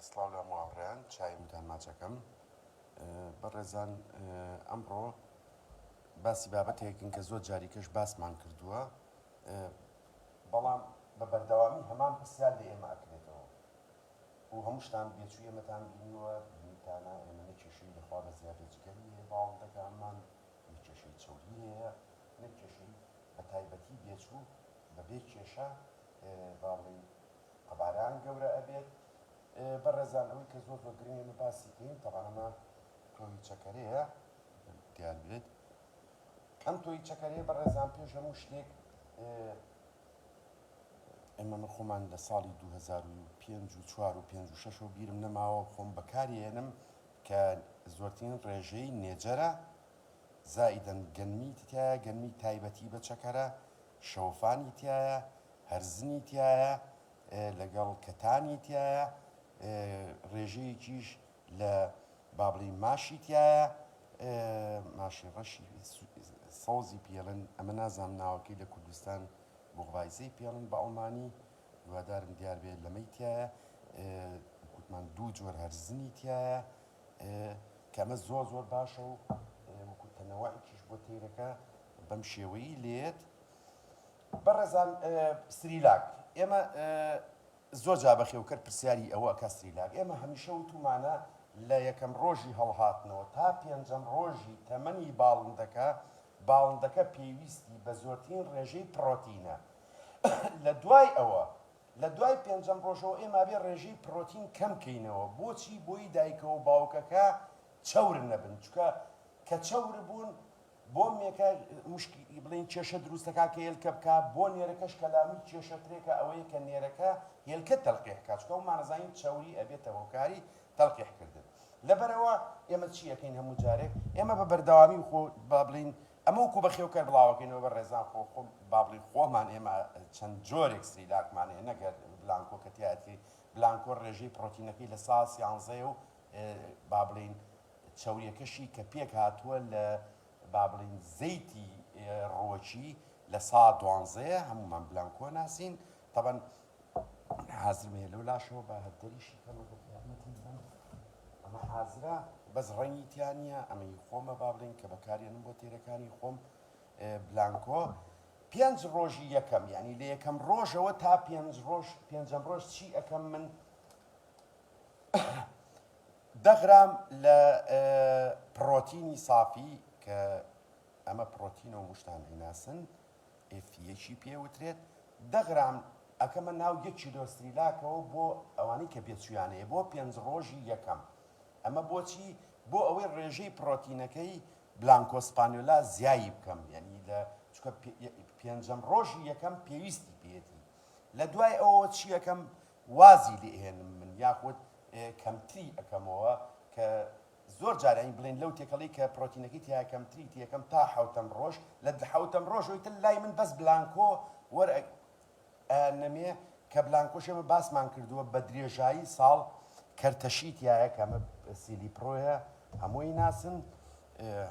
سڵاو لە هەموو هاوڕێیان چاوی ماچەکەم بەڕێزان ئەمڕۆ باسی بابەتێکن کە زۆر جاریکەش باسمان کردووە بەڵام بە بەردەوامی هەمان پرسیار لە ئێمە ئەکرێتەوە و هەمووشتان بێچوو ئێمەتان بینیوە بینیتانە ئێمە نە کێشەی لەخوا بە زیادە جگەری هەیە باڵندەکانمان نە کێشەی چەوری هەیە نە کێشەی بە تایبەتی بێچوو بەبێ کێشە با بڵێین قەبارەیان گەورە ئەبێت. بەڕێزان ئەوەی کە زۆر زۆر گرنگە ئێمە باسی کەین تەبعەن ئەمە تۆوی چەکەرەیە دیار بێت ئەم تۆی چەکەرەیە بەڕێزان پێش هەموو شتێک ئێمە من خۆمان لە ساڵی 2005 و 4 و 5 و 6 و بیرم نەماوە خۆم بەکارێنم کە زۆرترین ڕێژەی نێجەرە زائیدەن گەنمی تایە گەنمی تایبەتی بە چەکەرە شەوفانی تایە هەرزنی تیایە لەگەڵ کەتانی تیایە ڕێژەیەکیش لە با بڵێین ماشی تیایە ماشی ڕەشی سەوزی پێڵن ئەمە نازانم ناوەکەی لە کوردستان بوغبایزەی پێڵن بە ئەڵمانی هیوادارم دیار بێت لەمەی تیایە کوتمان دوو جۆر هەرزنی تیایە کە ئەمە زۆر زۆر باشە و وەکو تەنەوەعێکیش بۆ تەیرەکە بەم شێوەیی لێت بەڕێزان سریلاک ئێمە زۆر جا بەخێوکەر پرسیاری ئەوە ئەکا سریلاک ئێمە هەمیشە وتومانە لە یەکەم ڕۆژی هەڵهاتنەوە تا پێنجەم ڕۆژی تەمەنی باڵندەکە باڵندەکە پێویستی بە زۆرترین ڕێژەی پڕۆتینە لە دوای ئەوە لە دوای پێنجەم ڕۆژەوە ئێمە بێ ڕێژەی پڕۆتین کەم کەینەوە بۆچی بۆی دایکە و باوکەکە چەور نەبن چکە کە چەور بوون بۆ مێکە مشکی بڵێین کێشە دروست دەکا کە هێلکە بکا، بۆ نێرەکەش کە لامی کێشەترێکە ئەوەیە کە نێرەکە هێلکە تەلقیح کا چونکە هەموومان ئەزانین چەوری ئەبێتە هۆکاری تەلقیح کردن لەبەرئەوە ئێمە چی ئەکەین هەموو جارێک ئێمە بە بەردەوامی خۆ با بڵێین ئەمە وەکو بەخێوکەر بڵاوەکەینەوە بە ڕێزان خۆ خۆ با بڵێین خۆمان ئێمە چەند جۆرێک سریلاکمان هەیە نەگەر بلانکۆ کە تیایەتی بلانکۆ ڕێژەی پڕۆتینەکەی لە سا سیانزەیە و با بڵێین چەوریەکەشی کە پێک هاتووە لە با بڵێین زەیتی ڕووەکی لە سا دوانزەیە هەموومان بلانکۆ ناسین تەبەن حازرم هەیە لەو لاشەوە بە هەر دەریشی کەم ئەگەر یارمەتیم بەن ئەمە حازرە بەس ڕەنگی تیا نییە ئەمەی خۆمە با بڵێین کە بەکارێنم بۆ تێرەکانی خۆم بلانکۆ پێنج ڕۆژی یەکەم یعنی لە یەکەم ڕۆژەوە تا پێنج ڕۆژ پێنجەم ڕۆژ چی ئەکەم من دە غرام لە پڕۆتینی سافی کە ئەمە پڕۆتینە و مشتان ئەیناسن F یەکی پێ وترێت دە غرام ئەکەمە ناو یەک کیلۆ سریلاکەوە بۆ ئەوانەی کە بێچویان هەیە بۆ پێنج ڕۆژی یەکەم ئەمە بۆچی بۆ ئەوەی ڕێژەی پڕۆتینەکەی بلانکۆ سپانیۆلا زیایی بکەم یعنی لە چکە پێنجەم ڕۆژی یەکەم پێویستی پێیەتی لە دوای ئەوەوە چی ئەکەم وازی لێ ئەهێنم من یاخود کەمتری ئەکەمەوە کە زۆر جار یانی بڵێن لەو تێکەڵی کە پرۆتینەکەی تیا کەمتری تێکەم تا حوتەم ڕۆژ لە حوتەم ڕۆژ تر لای من بەس بلانکۆ وەر نەمێ کە بلانکۆش ئێمە باسمان کردووە بە درێژایی ساڵ کەرتەشی تایە کە ئەمە سیلی پرۆیە هەمووی ناسن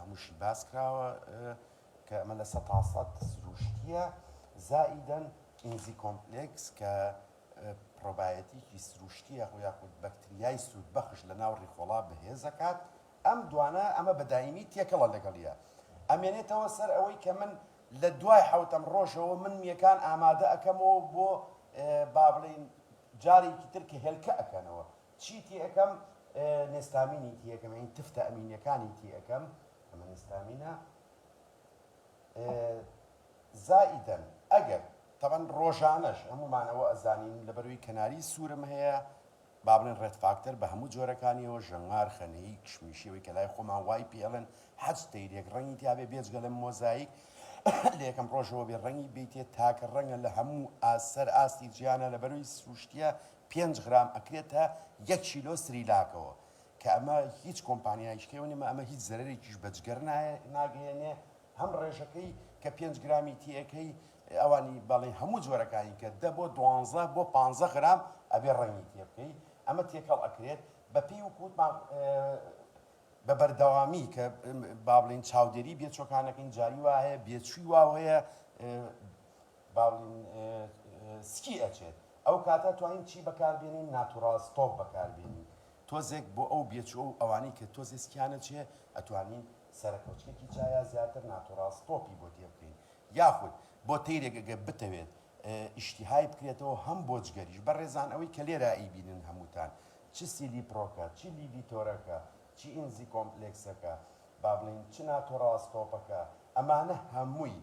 هەمووشی باس کراوە کە ئەمە لە 100% سروشتیە زائیدەن ئینزی کۆمپلێکس کە پرۆبایەتیکی سروشتیە یاخود بەکتریای سوودبەخش لە ناو ڕیخۆڵا بەهێزەکات، ئەم دوانە ئەمە بە دایمی تێکەڵە لەگەڵیە ئەمێنێتەوە سەر ئەوەی کە من لە دوای حەوتەم ڕۆژەوە من میەکان ئامادە ئەکەمەوە بۆ با بڵێین جارێکی تر کە هێلکە ئەکەنەوە چی تێ ئەکەم نێستامینی تێ ئەکەم یانی تفتە ئەمینیەکانی تێ ئەکەم ئەمە نێستامینە زائیدەن ئەگەر تەبعەن ڕۆژانەش هەموومان ئەوە ئەزانین لەبەرەوەی کەناری سوورم هەیە با بڵێن ڕێد فاکتەر بە هەموو جۆرەکانیەوە ژەنگار خەنەیی کشمیشی ئەوەی کە لای خۆمان وای پێ ئەڵێن حەج تەیرێک ڕەنگی تیابێ بێجگە لە مۆزایک لە یەکەم ڕۆژەوە بێ ڕەنگی بیتێ تاکە ڕەنگە لە هەموو سەر ئاستی جیانە لەبەرەوەی سروشتیە پێنج غرام ئەکرێتە یەک کیلۆ سریلاکەوە کە ئەمە هیچ کۆمپانیایش کەوە نیمە ئەمە هیچ زەرەرێکیش بە جگەر ناگەیەنێ هەم ڕێژەکەی کە پێنج گرامی تێئەکەی ئەوانی بەڵێ هەموو جۆرەکانی کە دە بۆ دوانزە بۆ پانزە غرام ئەبێ ڕەنگی تێ بکەی ئەمە تێکەڵ ئەکرێت بە پێی وکوتمان بە بەردەوامی کە با بڵێین چاودێری بێچۆکانەکەین جاری وا هەیە بێچووی واو هەیە با بڵێین سکی ئەچێت. ئەو کاتە توانین چی بەکار بێنین ناتوڕاڵ ستۆپ بەکار بێنین تۆزێک بۆ ئەو بێچوو و ئەوانەی کە تۆزێ سکیانە چێ ئەتوانین سەرەکەوچکێکی چایا زیاتر ناتوڕاڵ ستۆپی بۆ تێ بکەین یاخود بۆ تەیرێک ئەگەر بتەوێت ئیشتیهای بکرێتەوە هەم بۆ جگەریش بەڕێزان ئەوەی کە لێرە ئەیبینن هەمووتان چ سیلی پرۆکە چ لیڤیتۆرەکە چ ئینزی کۆمپلێکسەکە با بڵێین چ ناتۆراڵ ستۆپەکە ئەمانە هەمووی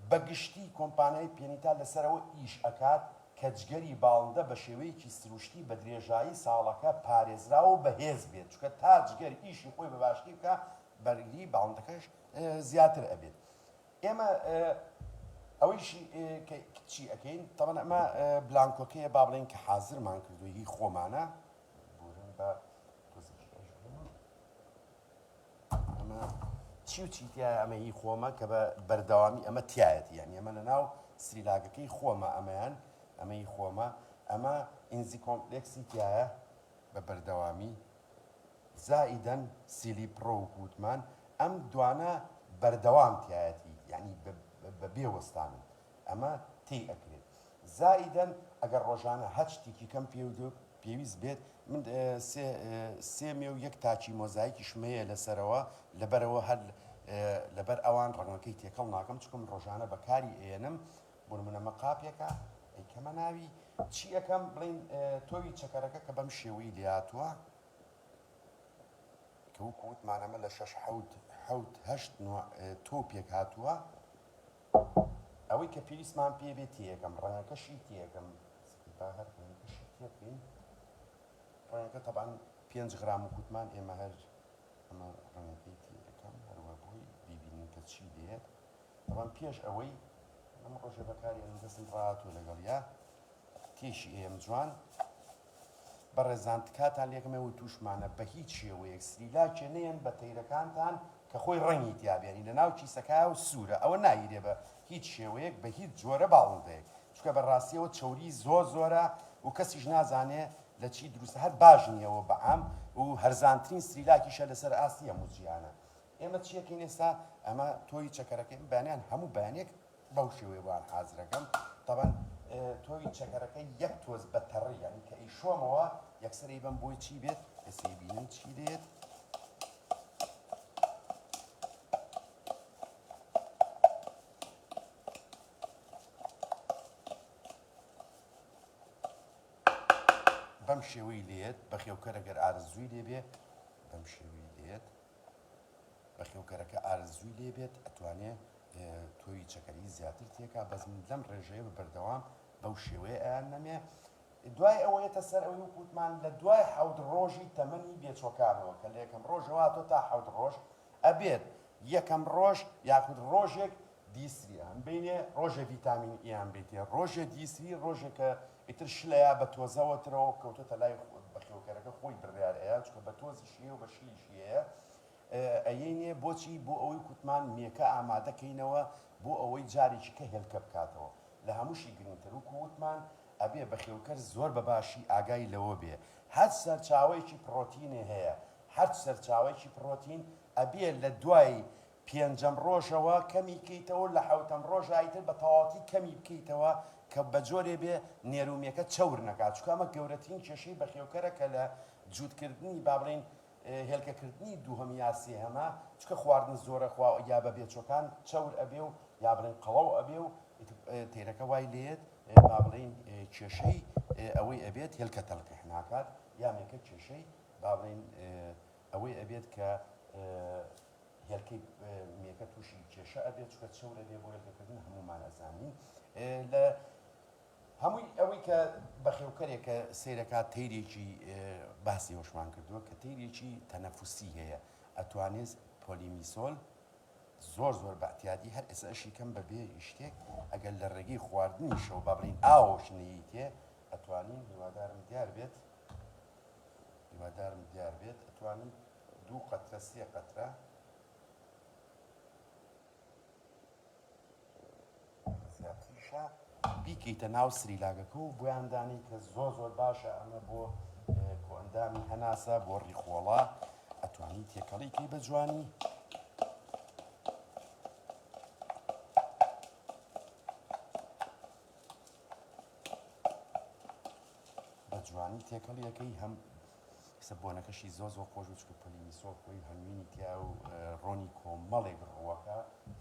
بە گشتی کۆمپانیای پێنیتا لەسەر ئەوە ئیش ئەکات کە جگەری باڵندە بە شێوەیەکی سروشتی بە درێژایی ساڵەکە پارێزراو و بەهێز بێت چونکە تا جگەر ئیشی خۆی بە باشتری بکا بەرگری باڵندەکەش زیاتر ئەبێت ئێمە ئەوەیشی کە چی ئەکەین تەبەن ئەمە بلانکۆکەیە با بڵێین کە حازرمان کردووە هی خۆمانە بورن بە تۆزێکی ئەش بێنم ئەمە چی و چی تایە ئەمە هی خۆمە کە بە بەردەوامی ئەمە تایەتی یعنی ئەمە لە ناو سریلاکەکەی خۆمە ئەمەیان ئەمە هی خۆمە ئەمە ئینزی کۆمپلێکسی تایە بە بەردەوامی زائیدەن سیلی پڕۆ وەکو وتمان ئەم دوانە بەردەوام تیایەتی یانی بە بێ وەستانن ئەمە تێی ئەکرێت زائیدەن ئەگەر ڕۆژانە هەچ شتێکی کەم پێویست بێت من سێ مێ و یەک تاکی مۆزایکیشم هەیە لەسەرەوە لەبەرەوە هەر لەبەر ئەوان ڕەنگەکەی تێکەڵ ناکەم چونکە من ڕۆژانە بەکاری ئێنم بۆ نمونە مە قاپێکە ئەیکەمە ناوی چی ئەکەم بڵین تۆوی چەکەرەکە کە بەم شێوەی لێهاتووە کە وەکو وتمان ئەمە لە شەش حەوت حەوت هەشت نوع تۆ پێک هاتووە ئەوەی کە پێویستمان پێ بێت تێیەکەم ڕەنگەکەشی تێیەکەم با هەر ڕەنگەکەشی تێ بکەین ڕەنگەکە تەبعەن پێنج غرام و کوتمان ئێمە هەر ئەمە ڕەنگەکەی تێیەکەم هەروە بۆی بیبینین کە چی دێت تەبعەن پێش ئەوەی ئەم ڕۆژە بەکاری ئەم دەستم ڕاهاتووە لەگەڵیا تێشی ئێم جوان بەڕێزان تکاتان لێکەم ئێوە توشمانە بە هیچ شێوەیەک سریلاکێ نەیەن بە تەیرەکانتان کە خۆی ڕەنگی تیا بێ یانی لەناو کیسەکایە و سوورە ئەوە نایرێ بە هیچ شێوەیەک بە هیچ جۆرە باڵندەیەک چونکە بە ڕاستیەوە چەوری زۆر زۆرە و کەسیش نازانێ لە چی دروستە هەر باش نییەوە بە عام و هەرزانترین سریلاکیشە لەسەر ئاستی هەموو جیهانە ئێمە چیەکەین ئێستا ئەمە تۆی چەکەرەکەی بەیانیان هەموو بەیانێک بەو شێوەیە بۆیان حازرەکەم تەبەن تۆوی چەکەرەکە یەک تۆز بە تەڕی یعنی کە ئەیشۆمەوە یەکسەر ئەیبەم بۆی چی بێت ئێستا بینن چی دێت بەم شێوەی لێت بەخێوکەرە گەر ئارزووی لێبێ بەم شێوەی لێت بەخێوکەرەکە ئارەزووی لێ بێت ئەتوانێ تۆوی چەکەری زیاتر تێکا بەس من لەم ڕێژەیە بە بەردەوام بەو شێوەیە ئەیان نەمێ دوای ئەوەیەتە سەر ئەوەی وەکوتمان لە دوای حەوت ڕۆژی تەمەنی بێچۆکانەوە کە لە یەکەم ڕۆژەوە هاتۆ تا حەوت ڕۆژ ئەبێت یەکەم ڕۆژ یاخود ڕۆژێک دیسریان بینێ ڕۆژێ ڤیتامین ئیان بیتێ ڕۆژێ دیسری ڕۆژێک کە ئیتر شلەیە بە تۆزەوە ترەوە کەوتۆتە لای بەخێوکەرەکە خۆی بڕیار ئەیا چونکە بە تۆزیشی هەیە و بە شلیشی هەیە ئەیەینێ بۆچی بۆ ئەوەی کوتمان مێکە ئامادە کەینەوە بۆ ئەوەی جارێکی کە هێلکە بکاتەوە لە هەمووشی گرنگتر وکو وتمان ئەبێ بەخێوکەر زۆر بە باشی ئاگای لەوە بێ هەر سەرچاوەیەکی پڕۆتینێ هەیە هەرچ سەرچاوەیەکی پڕۆتین ئەبێ لە دوای پێنجەم ڕۆژەوە کەمی کەیتەوە لە حەوتەم ڕۆژا ئیتر بە تەواوەتی کەمی بکەیتەوە کە بە جۆرێ بێ نێرومێکە چەور نەکات چونکە ئەمە گەورەترین کێشەی بەخێوکەرە کە لە جووتکردنی با بڵێین هێلکەکردنی دووهەم یا سێهەمە چونکە خواردن زۆرە خوا یا بە بێچۆکان چەور ئەبێ و یا بڵێن قەڵەو ئەبێ و تەیرەکە وای لێت با بڵێین کێشەی ئەوەی ئەبێت هێلکە تەلقیح ناکات یا مێکە کێشەی با بڵێین ئەوەی ئەبێت کە هێلکەی مێکە تووشی کێشە ئەبێت چونکە چەور ئەبێ بۆ هێلکەکردن هەموومان ئەزانین لە هەمووی ئەوەی کە بەخێوکەرێک کە سەیرەکات تەیرێکی باسی هۆشمان کردووە کە تەیرێکی تەنەفوسی هەیە ئەتوانێت پۆلیمیسۆل زۆر زۆر بەعتیادی هەر ئێستا ئەشی کەم بەبێ شتێک ئەگەر لە ڕێگەی خواردنیشەوە با بڵین ئاوەش نەیتێ ئەتوانین هیوادارم دیار بێت هیوادارم دیار بێت ئەتوانین دوو قەترە سێ قەترە زیاتریشە بیکەیتە ناو سریلاگەکە و بۆیان دانی کە زۆر زۆر باشە ئەمە بۆ کۆئەندامی هەناسە بۆ ڕیخۆڵە ئەتوانی تێکەڵی کەی بە جوانی ئەتوانی تێکەڵی ئەکەی هەم ئێستا بۆنەکەشی زۆر زۆر خۆش بوو چونکە پەلیمیسۆڵ خۆی هەنگوینی تیا و ڕۆنی کۆمەڵێک ڕووەکە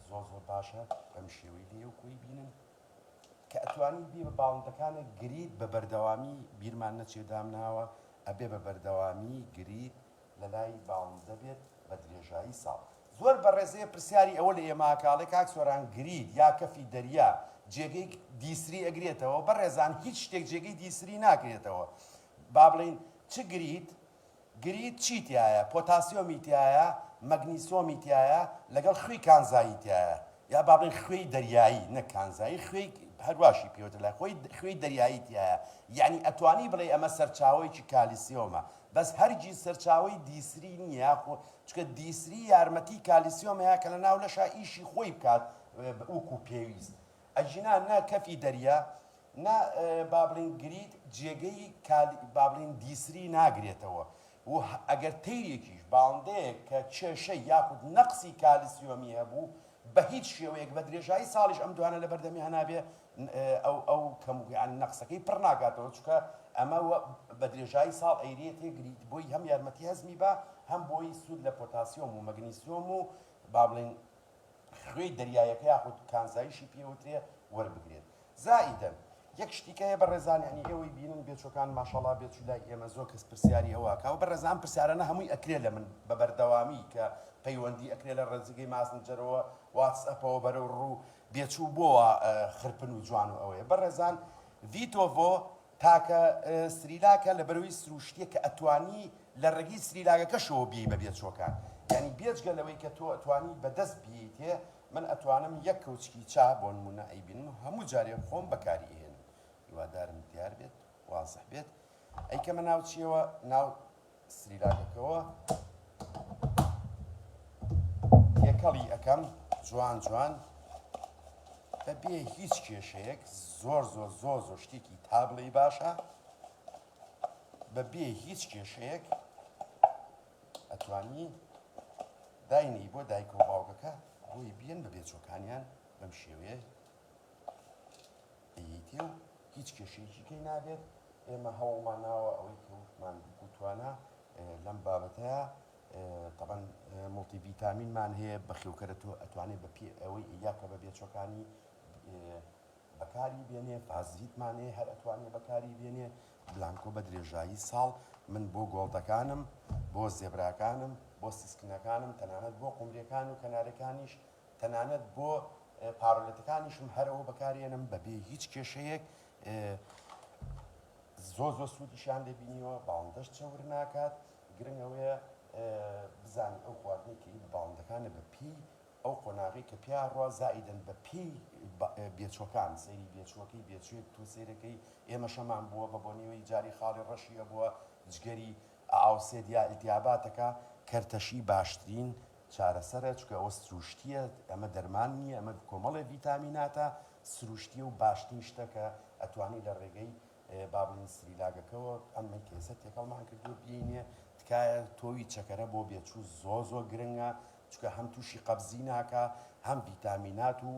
زۆر زۆر باشە بەم شێوەی لێ و کۆی بینن کە ئەتوانی بی بە باڵندەکانە گریت بە بەردەوامی بیرمان نەچێ دامناوە ئەبێ بە بەردەوامی گریت لەلای باڵندە بێت بە درێژایی ساڵ. زۆر بەڕێزەیە پرسیاری ئەوە لە ئێمە ئەکا ئەڵێ کاک سۆران گریت یا کەفی دەریا جێگەی دیسری ئەگرێتەوە بەڕێزان هیچ شتێک جێگەی دیسری ناگرێتەوە با بڵێین چ گریت گریت چی تیایە پۆتاسیۆمی تیایە مەگنیسۆمی تیایە لەگەڵ خوێی کانزایی تیایە یا با بڵێین خوێی دەریایی نەک کانزایی خوێی هەرواشی پێوتە لای خۆی خوێی دەریایی تیایە یعنی ئەتوانی بڵێ ئەمە سەرچاوەیەکی کالیسیۆمە بەس هەرگیز سەرچاوەی دیسری نییە یاخۆ چونکە دیسری یارمەتی کالیسیۆم هەیە کە لە ناو لەشا ئیشی خۆی بکات وەکو پێویست ئەگینا نە کەفی دەریا نە با بڵێین گریت جێگەی با بڵێین دیسری ناگرێتەوە و ئەگەر تەیرێکیش باڵندەیەک کە کێشەی یاخود نەقسی کالیسیۆمی هەبوو بە هیچ شێوەیەک بە درێژایی ساڵیش ئەم دوانە لە بەردەمی هەنابێ ئەو ئەو کەم یانی نەقسەکەی پڕ ناکاتەوە چونکە ئەمە بە درێژایی ساڵ ئەیرێتێ گریت بۆی هەم یارمەتی هەزمی با هەم بۆی سوود لە پۆتاسیۆم و مەگنیسیۆم و با بڵێین خوێی دەریایەکە یاخود کانزاییشی پێوترێ وەربگرێت زائیدەن یەک شتی کە هەیە بەڕێزان یانی ئێوەی بینن بێچوەکان ماشەڵا بێچو لای ئێمە زۆر کەس پرسیاری ئەوە ئەکا و بەڕێزان ئەم پرسیارانە هەمووی ئەکرێ لە من بە بەردەوامی کە پەیوەندی ئەکرێ لە ڕێزگەی ماسنجەرەوە واتسئەپەوە بەرەو ڕوو بێچوو بۆ وا خرپن و جوان و ئەوەیە بەڕێزان ڤیتۆڤۆ تاکە سریلاکە لەبەرەوەی سروشتیە کە ئەتوانی لە ڕێگەی سریلاکەکەشەوە بیەی بە بێچوەکان یانی بێجگە لەوەی کە تۆ ئەتوانی بەدەست بیەیتێ من ئەتوانم یەک کەوچکی چا بۆنمونە ئەیبینم و هەموو جارێ خۆم بەکاری ئەهێنم هیوادارم دیار بێت وازح بێت ئەیکەمە ناو چیەوە ناو سریلاکەکەوە تێکەڵی ئەکەم جوان جوان بەبێ هیچ کێشەیەک زۆر زۆر زۆر زۆر شتێکی تا بڵێی باشە بەبێ هیچ کێشەیەک ئەتوانی داینێی بۆ دایکە و باوکەکە بۆی بیەن بە بێچوەکانیان بەم شێوەیە ئەیەیتێ و هیچ کێشەیەکی کەی نابێت ئێمە هەوڵمان ناوە ئەوەی کە وتمان وتوانە لەم بابەتەیە تەبەن مڵتی ڤیتامینمان هەیە بەخێوکەرە تۆ ئەتوانێت بە پێ ئەوەی یاکە بە بێچوەکانی بەکاری بێنێ فازیتمان هەیە هەر ئەتوانێ بەکاری بێنێ بلانکۆ بە درێژایی ساڵ من بۆ گۆڵدەکانم بۆ زێبراکانم بۆ سیسکنەکانم تەنانەت بۆ قومریەکان و کەنارەکانیش تەنانەت بۆ پارۆلێتەکانیشم هەرەوە بەکارێنم بەبێ هیچ کێشەیەک زۆر زۆر سوودیشیان لێ بینیوە باڵندەش چەور ناکات گرنگ ئەوەیە بزانی ئەو خواردنەی کە بە باڵندەکانە بە پێی ئەو قۆناغەی کە پیا ڕوا زائیدەن بە پێی بێچوەکان سەیری بێچوەکەی بێچوێک تۆ سەیرەکەی ئێمە شەمان بووە بە بۆنیوەی جاری خاڵی ڕەشی ئەبووە جگەری ئاوسێت یا ئیلتیاباتەکە کەرتەشی باشترین چارەسەرە چونکە ئەوە سروشتیە ئەمە دەرمان نییە ئەمە کۆمەڵێ ڤیتامیناتە سروشتیە و باشترین شتە کە ئەتوانی لە ڕێگەی با بڵێین سریلاگەکەوە ئەمەی کە ئێستا تێکەڵمان کردووە بینێ تکایە تۆوی چەکەرە بۆ بێچوو زۆر زۆر گرنگە چونکە هەم تووشی قەبزی ناکا هەم ڤیتامینات و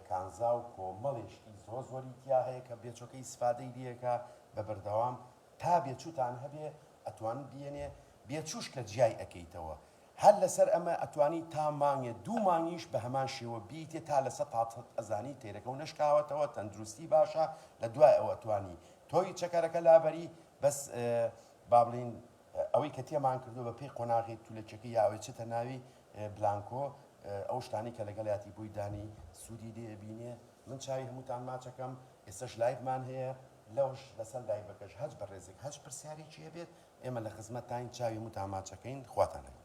کانزا و کۆمەڵێ شتی زۆر زۆری تیا هەیە کە بێچۆکە ئیسفادەی لێکا بە بەردەوام تا بێچووتان هەبێ ئەتوان بیێنێ بێچووش کە جیای ئەکەیتەوە هەر لەسەر ئەمە ئەتوانی تا مانگێ دوو مانگیش بە هەمان شێوە بیتێ تا لەسە تاتت ئەزانی تەیرەکەو نەشکاوەتەوە تەندروستی باشە لە دوای ئەوە ئەتوانی تۆوی چەکەرەکە لابەری بەس با بڵێین ئەوەی کە تێمان کردووە بە پێی قۆناغی تولەکیەکەی یا ئەوەی چتە ناوی بلانکۆ ئەو شتانەی کە لەگەڵیاتی بۆی دانی سوودی لێ ئەبینێ من چاوی هەمووتان ماچەکەم ئێستەش live مان هەیە لەوش لەسەر live ەکەش هەچ بەڕێزێک هەچ پرسیارێکی هەبێت ئێمە لە خزمەتتاین چاوی هەمووتان ماچەکەین خواتان لەگەڵ.